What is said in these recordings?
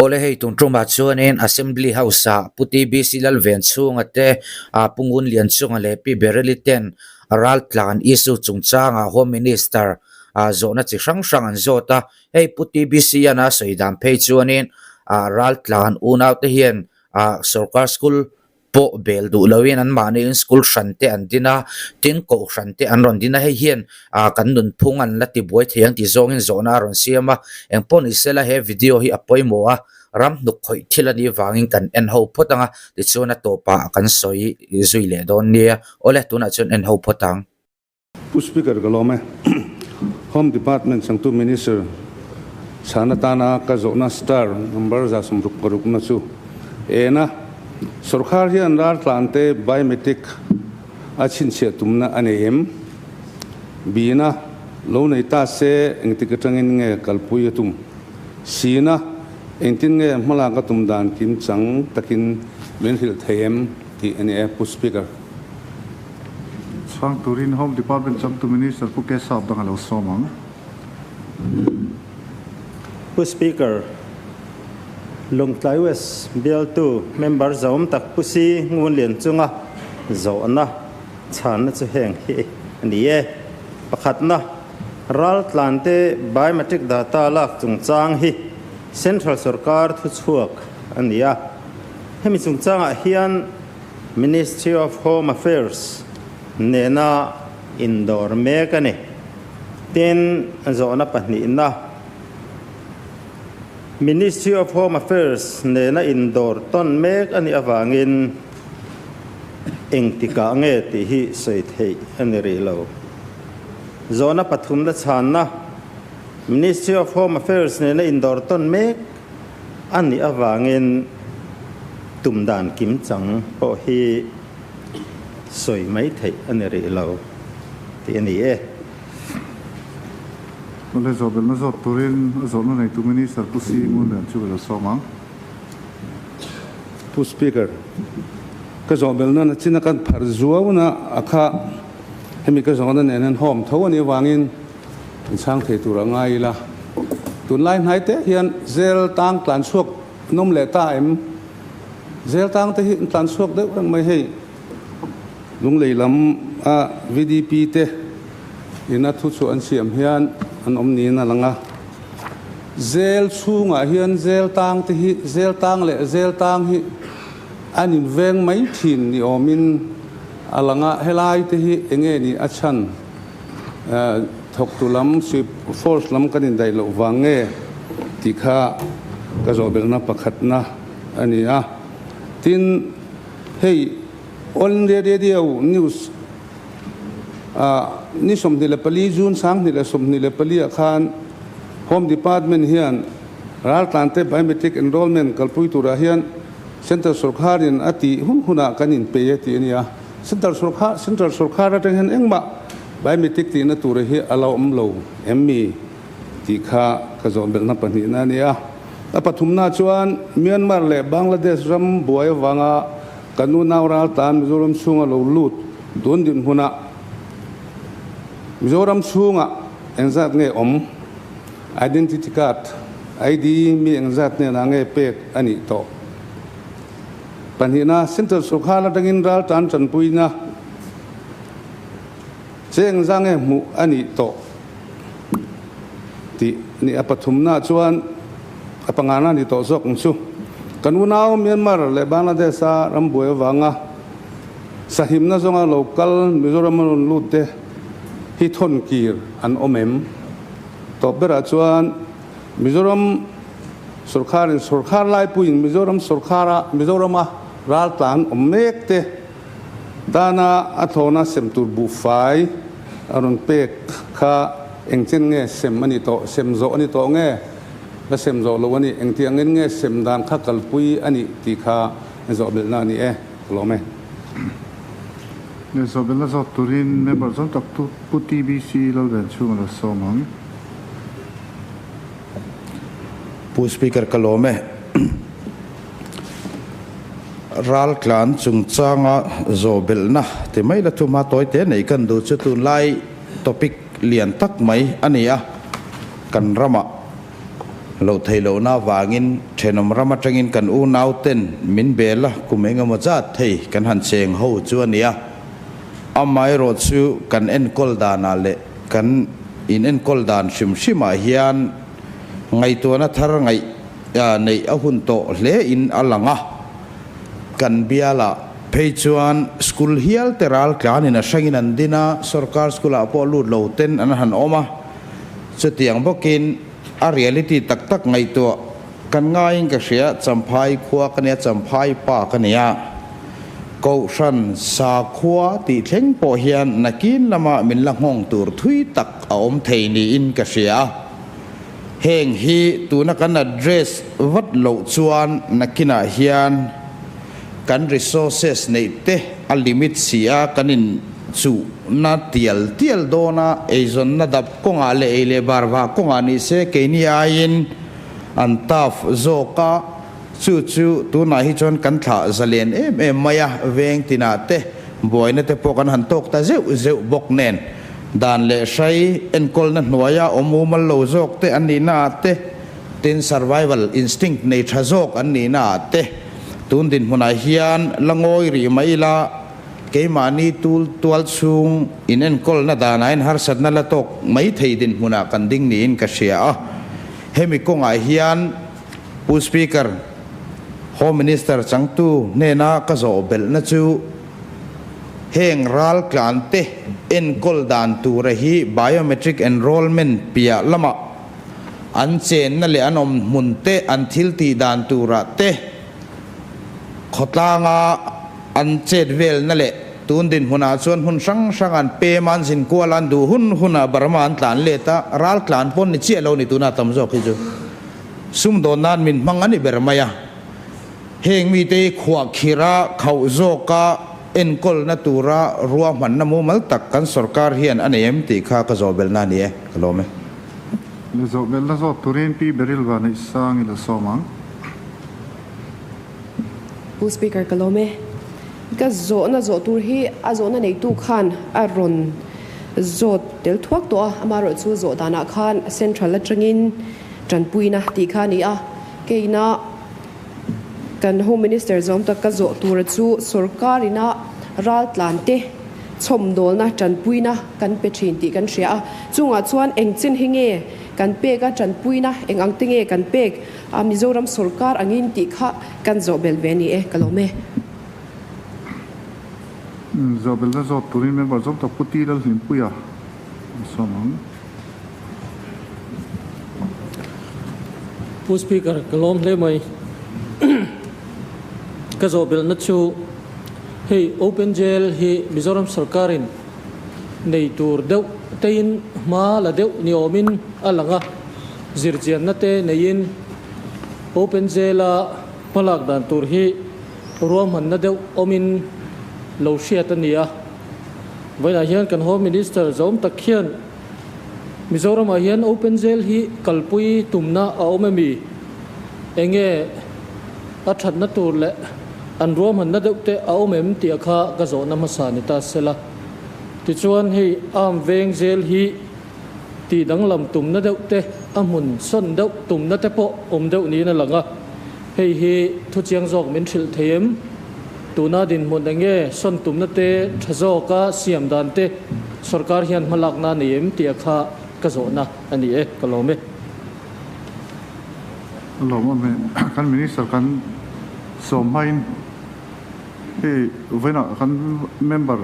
Awle hei tun tumah chuanin Assembly House ah Pu TBC Lalvenchhunga te ah Pu Ngunlianchunga leh Pi Bereli ten raltlan issue chungchangah Home Minister ah zawhna chi hrang hrang an zawt a, hei Pu TBC hian a sawi dan phei chuanin ah raltlan unau te hian ah sorkar school pawh bel duh loin anmahniin school hran te an din a, tin kohhran te an rawn din a, hei hian ah kan nunphung an la ti buai thei ang tih zawngin zawhna a rawn siam a, engpawh ni sela he video hi a pawimawh a, ram hnuk khawih thil a nih vangin kan en ho phawt ang a, tichuan a tawpah kan sawi zui leh dawn nia, awle tunah chuan en ho phawt ang. Pu Speaker ka lawm e. Home Department changtu Minister chhan atana ka zawhna star number 66 na chu en a, sorkar hian raltlante biometric a chhinchhiah tumna a nei em? Bina lo nei ta se engtik atangin nge kalpui a tum? Sina engtin nge hmalak a tum dan kim chang takin min hrilh thei em tih a ni e Pu Speaker. Chhang turin Home Department changtu Minister Pu Keshav dang a lo sawm ang. Pu Speaker, Lawngtlai West bialtu member zahawm tak Pu Si Ngunlianchunga zawhna chhanna chu heng hi a ni e. Pakhatna, raltlante biometric data lak chungchang hi Central sorkar thuchhuak a ni a. Hemi chungchangah hian Ministry of Home Affairs nena indawr mek a ni. Tin, zawhna pahnihna, Ministry of Home Affairs nena indawr tawn mek a nih avangin engtikah nge tih hi sawi theih a ni rih lo. Zawhna pathumna chhanna, Ministry of Home Affairs nena indawr tawn mek a nih avangin tum dan kim chang pawh hi sawi mai theih a ni rih lo tih a ni e. Awle zawhbelhna zawt turin a zawhna neitu Minister Pu Si Ngunlian chu ka lo sawm ang. Pu Speaker, ka zawhbelhna na china kan pharh zuauna a kha hemi ka zawhna nen hian home tho a nih avangin In chhang thei tur a ngai ila. Tunlai hnai te hian zel tang tlan chhuak nawm leh ta em? Zel tang te hi an tlan chhuak deuh reng mai hei. Lunglei lam a VDP te ina thu chhuah an siam hian an awm niin a lang a. Zel chhungah hian zel tang te hi zel tang leh zel tang hi an inveng mai thin ni awmin a lang a. Helai te hi enge ni a chhan? Thawktu lam sweep force lam kan indaih loh vang nge tih kha ka zawhbelhna pakhatna a ni a. Tin, hei All India Radio News ah ni 24 June 2024 ah khan Home Department hian raltlante biometric enrollment kalpui turah hian Central sorkharin a tih hun hunah kan inpei e tih a ni a. Central sorkar Central sorkar atang hian engmah biometric tihna tur hi a la awm lo em mi tih kha ka zawh belhna pahnihna a ni a. A pathumna chuan Myanmar leh Bangladesh ram buai avanga kan unau raltan Mizoram chhunga lo lut tun dinhmunah Mizoram chhunga engzat nge awm Identity Card, ID, mi engzat hnenah nge pek a nih tawh? Pahnihna, Central Sorkar atangin ral tan tanpuina cheng za nge hmuh a nih tawh tih ni a pathumna chuan a pangana ni tawh zawk ang chu. Kan unau Myanmar leh Bangladesh a rambuai avanga sahimna zawnga lo kal Mizoram a rawn lut te hi thawn kir an awm em? Tawp berah chuan Mizoram Sorkharin sorkhar laipuiin Mizoram sorkhara Mizorama raltlan awm mek te tana a thlawna sem tur buhfai a rawn pek kha engchen nge sem a ni tawh, sem zawh a ni tawh nge la sem zawh lo a ni, engtiangin nge sem dan kha kalpui a nih tih kha zawhbelhna a ni e, ka lawm e. Leh zawhbelhna zawt turin member zawng tak Pu TBC Lalvenchhunga lo sawm ang. Pu Speaker ka lawm e. Raltlan chungchanga zawhbelhna ti mai la thuma tawi te nei kan duh chu tunlai topic lian tak mai a ni a, kan ramah Loh theih lohna avangin thenawm ram atangin kan unauten min bel a, kum engemaw zat thei kan han cheng ho chu a nia. Amaherawh chu kan enkawl danah leh kan in enkawl dan hrim hrimah hian ngaihtuahna thar ngaih neih a hun tawh hle in a lang a. Kan bialah phei chuan school hial te ral tlanin a hrangin an din a, sorkar school ah pawh lut lo ten an han awm a. Chutiang bawkin a reality tak tak ngaihtuah kan ngaiin ka hria, Champhai khua ka nia, Champhai pa ka nia. Kohhran sakhua tih thleng pawh hian nakin lama min la nghawng tur thui tak a awm thei niin ka hria. Heng hi tuna kan address vat loh chuan nakinah hian kan resources neih te a limit si a, kan in chuhna tial tial dawn a, eizawnna dap kawngah leh ei leh bar vah kawngah ni se keini aiin an tough zawk a, chu chu tunah hi chuan kan thlah zalen em em mai a, veng tinah te buaina te pawh kan han tawk ta zeuh zeuh bawk nen. Dan leh hrai enkawlna hnuaia awm umal lo zawk te an nihna ah te, tin survival instinct nei tha zawk an nihna ah te, tun dinhmunah hian la ngawi rih mai ila, keimahni tul tual chhung in enkawlna danah in harsatna la tawk mai thei dinhmunah kan ding niin ka hria a. Hemi kawngah hian Pu Speaker, Home Minister changtu hnena ka zawh belhna chu, Heng raltlante enkawl dan tura hi biometric enrollment piah lamah an chenna leh an awm hmun te, an thil tih dan turah te, khawtlanga an chet velna leh tun dinhmunah chuan hmun hrang hrang an pem a, an zin kual a, an duh hun hunah Burma an tlan let a, raltlan pawn ni chiah lo ni tunah tam zawk hi chu sumdawn nan min hmang a ni ber mai a. Heng mite hi khuahkhirh a, khauh zawka enkawlna tura ruahmanna mumal tak kan sorkar hian a nei em tih kha ka zawhbelhna a ni e, ka lawm e. Le zawhbelhna zawt turin Pi Beryl Vanneihsang i la sawm ang. Pu Speaker, ka lawm e. Ka zawhna zawh tur hi a zawhna neitu khan a rawn zawt tel thuak tawh a, amaherawh chu zawh danah khan Central atangin tanpuina tih kha a ni a, keina Kan Home Minister zawm tak ka zawh tura chu sorkar ina raltlan te chhawmdawlna tanpuina kan pe thin tih kan hria a, chungah chuan eng chin hi nge kan pek a, tanpuina eng ang te nge kan pek a, Mizoram sorkar angin tih kha kan zawh belh ve a ni e, ka lawm e. Zawh belhna zawt turin member zawm tak Pu Ti Lalhlimpuia a sawm ang. Pu Speaker, ka lawm hle mai. Ka zawhbelhna chu hei Open Jail hi Mizoram sorkarin nei tur deuh tein hma la deuh ni awmin a lang a, zirchianna te neiin Open Jail-a hmalak dan tur hi ruahmanna deuh awmin lo hriat a ni a. Vawiinah hian kan Home Minister zawm tak hian Mizoramah hian Open Jail hi kalpui tumna a awm emi? Enge a thatna tur leh an ruahmanna deuh te a awm em tih a kha ka zawhna hmasa ni ta sela. Tichuan hei arm veng jail hi tih danglam tumna deuh te a hmun sawn deuh tumna te pawh awm deuh niin a lang a. Hei hi thuchiang zawk min hrilh thei em? Tuna dinhmun enge sawn tumna te tha zawka siam dan te sorkar hian hmalakna a nei em tih a kha ka zawhna a ni e, ka lawm e. A lawm awm e. Kan Minister kan sawm hmain hei vawiinah kan member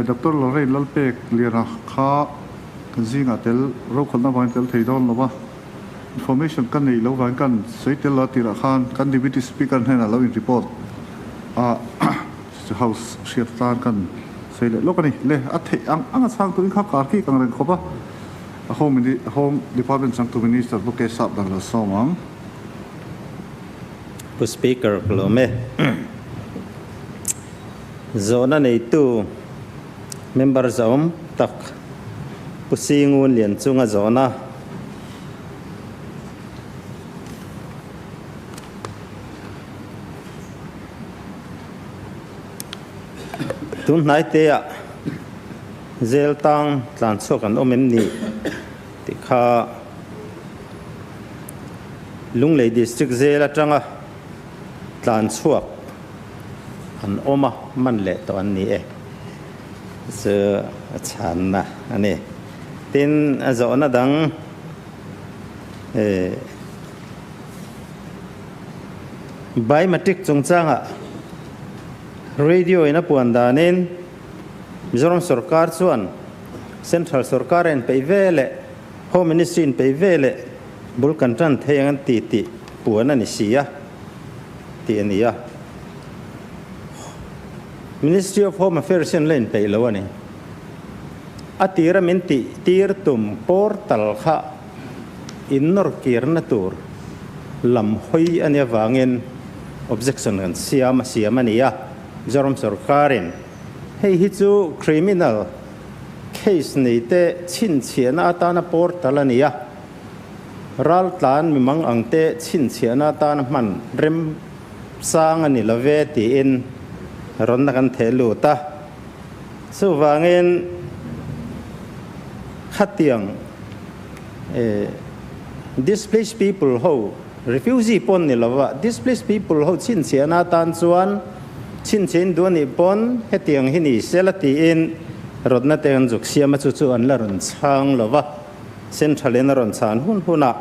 Doctor Lorraine Lalpek Liana kha kan zingah tel rokhawlhna avangin tel thei dawn lo va. Information ka neih loh vangin kan sawi tel lo a tirah khan kan Deputy Speaker hnenah lo in report a House hriat tan kan sawi leh lawk a ni. Le a theih ang ang a chhang turin kha kar kik ang reng khawp a, a Home Home Department changtu Minister Pu K Sap dan lo sawm ang. Pu Speaker ka lawm e. Zawhna neitu member zawm tak Pu Singun Lianchunga zawhna. Tun hnai te ah zel tang tlan chhuak an awm em ni tih kha. Lunglei District Jail atanga tlan chhuak an awm a, man leh tawh an ni e. Chu a chhanna a ni. Tin, a zawhna dang Biometric chungchangah Radio in a puan danin Mizoram sorkar chuan Central sorkar a inpeih ve leh Home Ministry inpeih ve leh bul kan tan thei ang an ti tih puan a ni si a tih a ni a. Ministry of Home Affairs hian la inpeih lo a ni. A tira min tih tir tum portal kha innawr kirna tur lam hawi a nih avangin objection kan siam a siam a ni a. Mizoram sorkarin hei hi chu criminal case nei te chhinchhiahna atana portal a ni a, raltlan mimang ang te chhinchhiahna atana hman rem sang a ni lo ve tiin rawnna kan theh lut a. Chuvangin khatiang displaced people ho, refugee pawn ni lova displaced people ho chhinchhiahna atan chuan chhinchhiahin duh a nih pawn hetiang hi ni sela tiin rawtna te an zuk siam a, chu chu an la rawn chhang lova, central in a rawn chhan hun hunah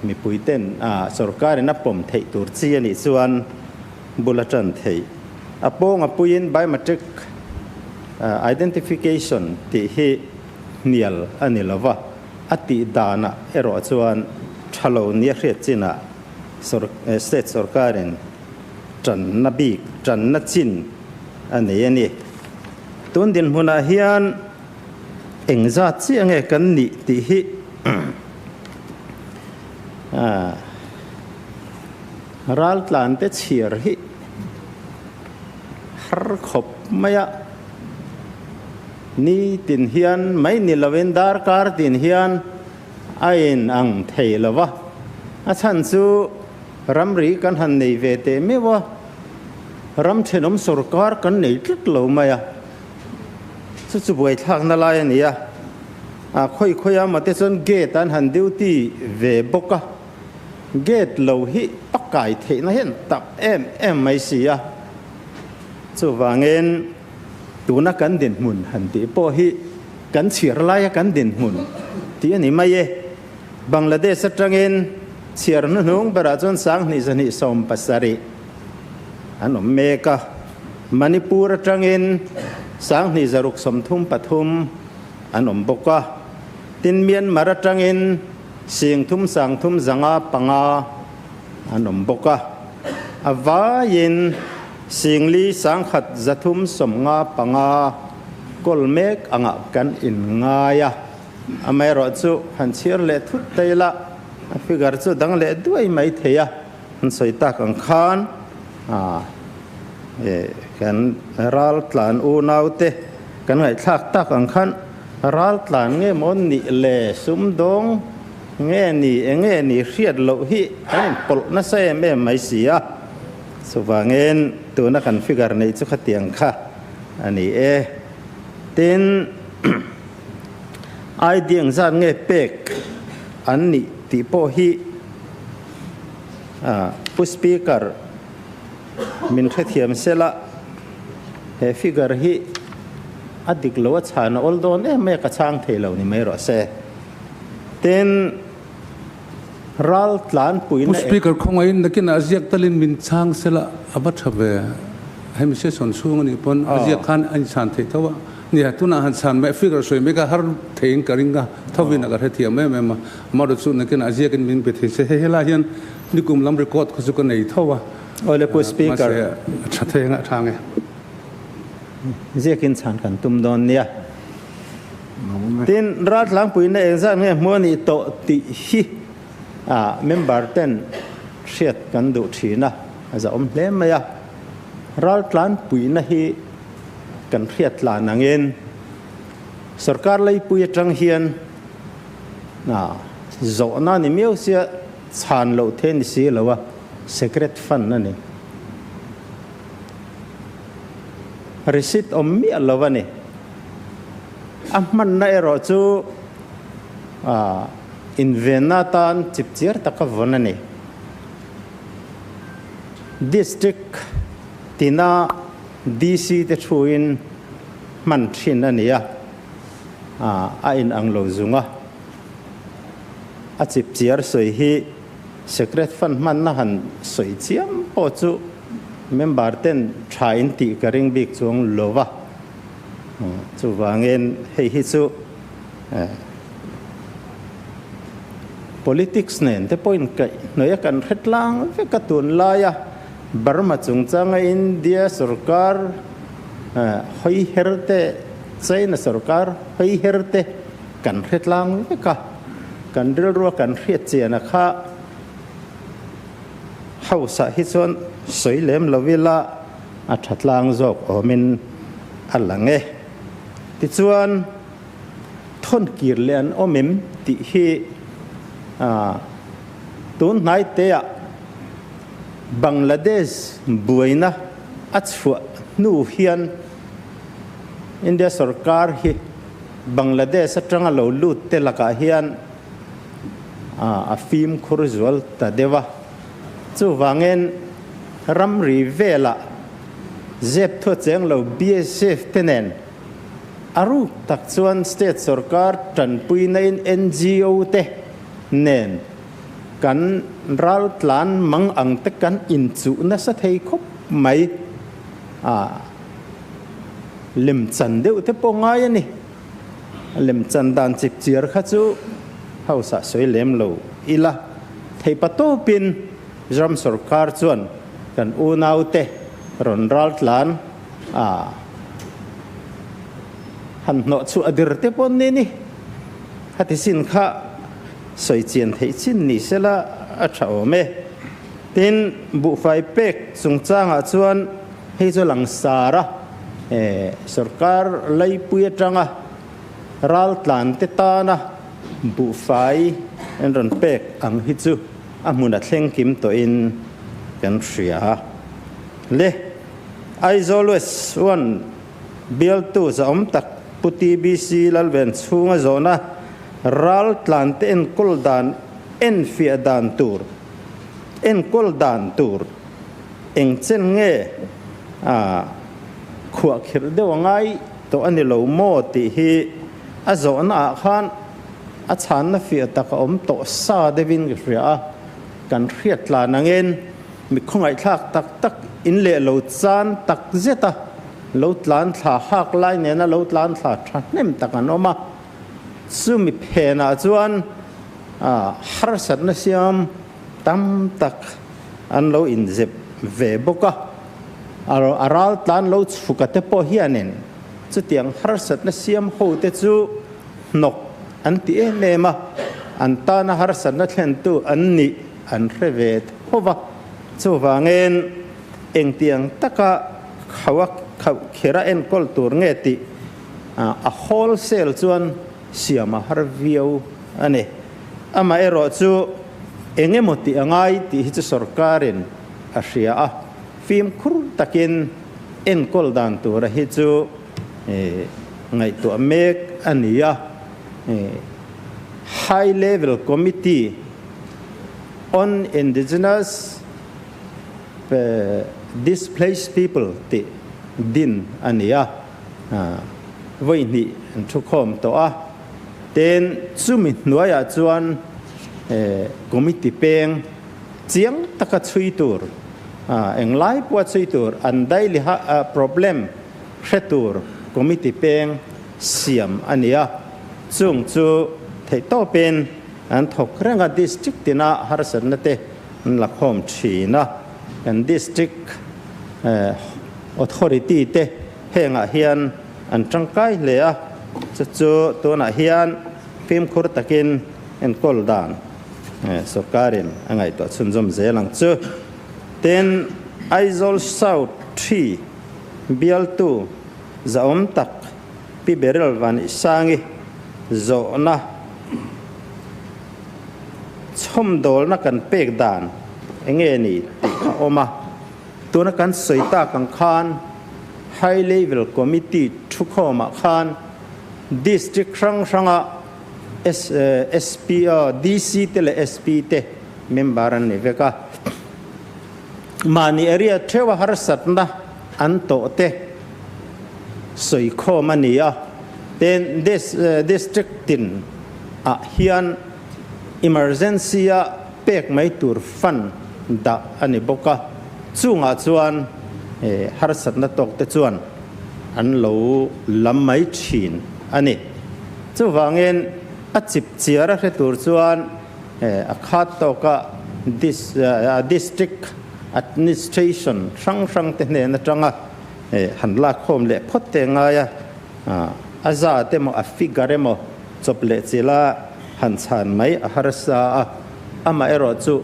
mipui ten sorkarin a pawm theih tur chi a nih chuan bul a tan theih. A pawng a puiin biometric identification tih hi hnial a ni lo va, a tih danah erawh chuan tha lo nia hriat chinah state sorkarin tanna bik, tanna chin a nei a ni. Tun dinhmunah hian engzat chiah nge kan nih tih hi Raltlante chhiar hi har khawp mai a, ni tin hian mai ni lovin darkar tin hian a in ang thei lo va, a chhan chu ramri kan han nei ve teh meuh a, ram thenawm sawrkar kan nei tlat lo mai a, chu chu buaithlakna lai a ni a, a khawi khawi a mate chuan gate an han duty ve bawk a. Gate lo hi a kai theihna hian tak em em mai si a, chuvangin tuna kan dinhmun han tih pawh hi kan chhiar laia kan dinhmun tih a ni mai e. Bangladesh atangin chhiar hnuhnung berah chuan 2270 an awm mek a, Manipur atangin 2633 an awm bawk a, tin Myanmar atangin Sing thum sang thum zanga panga an awm bawk a, a vaiin sing li sang khat za thum sawmnga panga kawl mek angah kan inngai a, amaherawhchu han chhiar leh thut ta ila a figure chu dang leh duai mai thei a, an sawi tak ang khan kan ral tlan unaute kan ngaihthlak tak ang khan Raltlan nge maw nih le sumdawng nge ni enge ni hriat loh hi kan inpawlh nasa em em mai si a, chuvangin tuna kan figure neih chu khatiang kha a ni e. Tin, ID engzat nge pek an nih tih pawh hi Pu Speaker min hrethiam sela he figure hi a dik lo a chhan a awl dawn em mai a ka chhang thei lo ni mai rawh se. Tin, ral tlanpuina Pu Speaker khawngaihin nakinah a ziak talin min chhang sela a va tha ve. Hemi session chhung a nih pawn a ziak khan a inchhan theih tho a. Nia, tunah han chhan mai figure sawi mai kha har theiin ka ring a, thovin a ka hrethiam em em a. Amaherawhchu chu nakinah a ziakin min pe thei se. Hei helai hian nikum lam record kha chu ka nei tho a. Awle Pu Speaker. Mahse a tha thei anga a tha nge. Ziakin chhan kan tum dawn nia. Tin, raltlangpuina engzat nge hmuh a nih tawh tih hi a member ten hriat kan duh thin a, a zahawm hle mai a. Raltlanpuina hi kan hriat tlan angin sorkar leipui atang hian zawhna ni miau sia chhan loh the ni si lo a, secret fund a ni. Receipt awm miah lo a ni. A hmanna erawh chu Invenna atan chipchiar taka vawn a ni. District tina DC te thuin hman thin a ni a, a inang lo zung a. A chipchiar sawi hi Secret Fund hmanna han sawi chiam pawh chu member ten tha in tih ka ring bik chuang lo va. Chuvangin hei hi chu Politics nen te pawhin kaihhnawih a kan hre tlang vek a tunlaia Burma chungchanga India sorkar hawi her te China sorkar hawi her te kan hre tlang vek a, kan rilrua kan hriat chian a kha House ah hi chuan sawi lem lo ila a tha tlang zawk awmin a lang e. Tichuan. Thawn kir leh an awm em tih hi tun hnai teah Bangladesh buaina a chhuah hnu hian India sorkar hi Bangladesh atanga lo lut te lakah hian a fimkhur zual ta deuh a. Chuvangin ramri velah zep thua cheng lo BSF te nen A ruk tak chuan state sorkar tanpuinain NGO te nen kan raltlan mang ang te kan inchuh nasa thei khawp mai a, lemchan deuh te pawh ngai a ni. Lemchan dan chip chiar kha chu house ah sawi lem lo ila thei pa tawpin ram sorkar chuan kan unau te rawn raltlan A han hnawh chu a dir te pawn ni ni. Hati sin kha sawi chian theih chin ni sela a tha awm e. Tin, buhfai pek chungchangah chuan hei chu langsar a, sorkar laipui atanga raltlan te tana buhfai an rawn pek ang hi chu a hmun a thleng kim tawhin kan hria le. Aizawl West 1 bialtu zahawm tak Pu TBC Lalven chhunga zawhna ral tlante enkawl dan enfiah dan tur enkawl dan tur eng chen nge a khuahkhirh deuh a ngai tawh a ni lo maw tih hi a zawhna ah khan a chhanna fiah tak a awm tawh sa deuhin ka hria a, kan hriat tlan angin. Mi khawngaihthlak tak tak in leh lo chan tak zet a, lo tlan thla hak lai nena lo tlan thla thahnem tak an awm a. Chumi phenah chuan harsatna siam tam tak an lo inzep ve bawk a. A ral tlan lo chhuka te pawh hianin chutiang harsatna siam ho te chu hnawk an ti em em a, an tana harsatna thlentu an nih an hre ve tho va. Chuvangin engtiang taka khauh a khauh kher a enkawl tur nge tih a wholesale chuan siam a har viau a ni. Amaherawh chu eng emaw tih a ngai tih hi chu sorkarin a hria a, fimkhur takin enkawl dan tura hi chu ngaihtuah mek a ni a. High Level Committee on Indigenous Displaced People tih din a ni a, vawi hnih an thukhawm tawh a. Tin, chumi hnuaiah chuan committee peng chiang taka chhui tur, englai pawha chhui tur, an daily problem hre tur committee peng siam a ni a, chung chu theihtawpin an thawk reng a, district tina harsatna te an la khawm thin a, kan district authority te hengah hian an tangkai hle a, chu chu tunah hian fimkhur takin enkawl dan sorkarin a ngaihtuah chhunzawm zel ang chu. Tin, Aizawl South 3 bialtu Zahawm tak Pi Beryl Vanisangi zawhna chhawmdawlna kan pek dan enge ni tih kha awm a. Tuna kan sawi tak ang khan High Level Committee thukhawmah khan District hrang hranga S SP DC te leh SP te member an ni vek a. Mahni area theuha harsatna an tawh te sawi khawm a ni a. Tin, District tin ah hian emergency a pek mai tur fund dah a ni bawk a. Chungah chuan harsatna tawk te chuan an lo lam mai thin a ni. Chuvangin a chip chiar a hre tur chuan a khat tawka District Administration hrang hrang te hnen atanga han lakkhawm leh phawt te ngai a, a zat emaw a figure emaw chawp leh chila han chhan mai a harsa a, amaherawh chu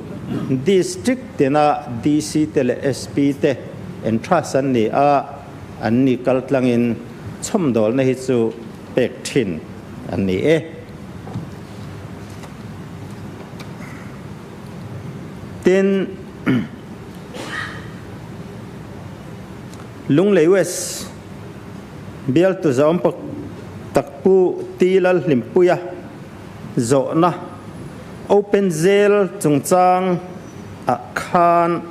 District tina DC te leh SP te entrust an ni a, an ni kaltlangin chhawmdawlna hi chu pek thin an ni e. Tin, Lunglei West bialtu zawm tak Pu T Lalhlimpuia zawhna Open Jail chungchang ah khan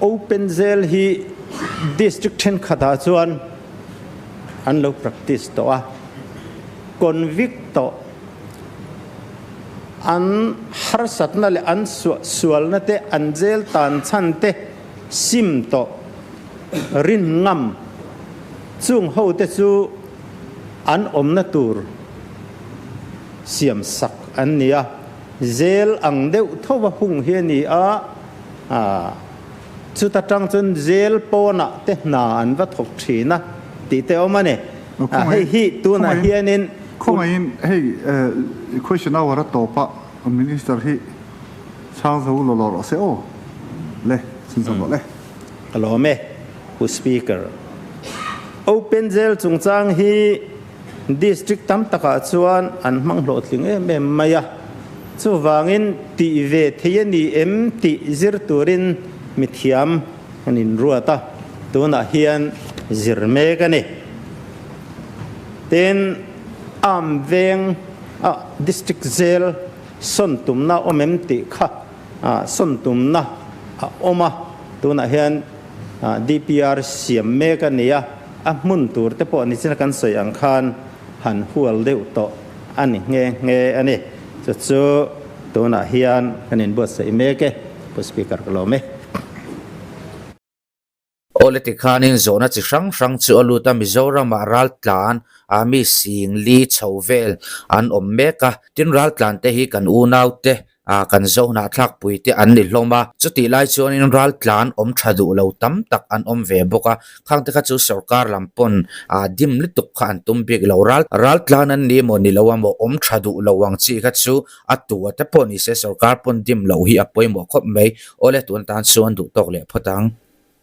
Open Jail hi District thenkhatah chuan an lo practice tawh a, convict tawh an harsatna leh an suahsualna te, an jail tan chhan te sim tawh rin ngam chung ho te chu an awmna tur siam sak an ni a, jail ang deuh tho a hung hi a ni a, Chuta tang chuan jail pawnah te hna an va thawk thin a tih te awm a ni. Hei hi tunah hianin. Khawngaihin hei question hour a tawp a Minister hi chhang zo lo lo rawh se aw le chhunzawm rawh le. Ka lawm e Pu Speaker. Open jail chungchang hi District tam takah chuan an hmang hlawhtling em em mai a, chuvangin tih ve thei a ni em tih zir turin mithiam an inruat a, tunah hian zir mek a ni. Tin, Arm veng a District Jail sawn tumna awm em tih kha sawn tumna a awm a, tunah hian DPR siam mek a ni a, a hmun tur te pawh nichin kan sawi ang khan han hual deuh tawh a ni nghe nghe a ni. Chu chu tunah hian kan inbuatsaih mek e, Pu Speaker ka lawm e. Awle tikhanin zawhna chi hrang hrang chu a lut a, Mizoramah raltlan a mi sing li chho vel an awm mek a, tin raltlan te hi kan unaute A kan zohnah thlakpui te an ni hlawm a, chutih lai chuanin raltlan awm tha duh lo tam tak an awm ve bawk a, khang te kha chu sorkar lam pawn a dim lutuk kha an tum bik lo, ral raltlan an ni emaw ni lo emaw awm tha duh lo ang chi kha chu a tu a te pawh ni se sorkar pawn dim loh hi a pawimawh khawp mai, awle tun atan chuan duh tawk leh phawt ang.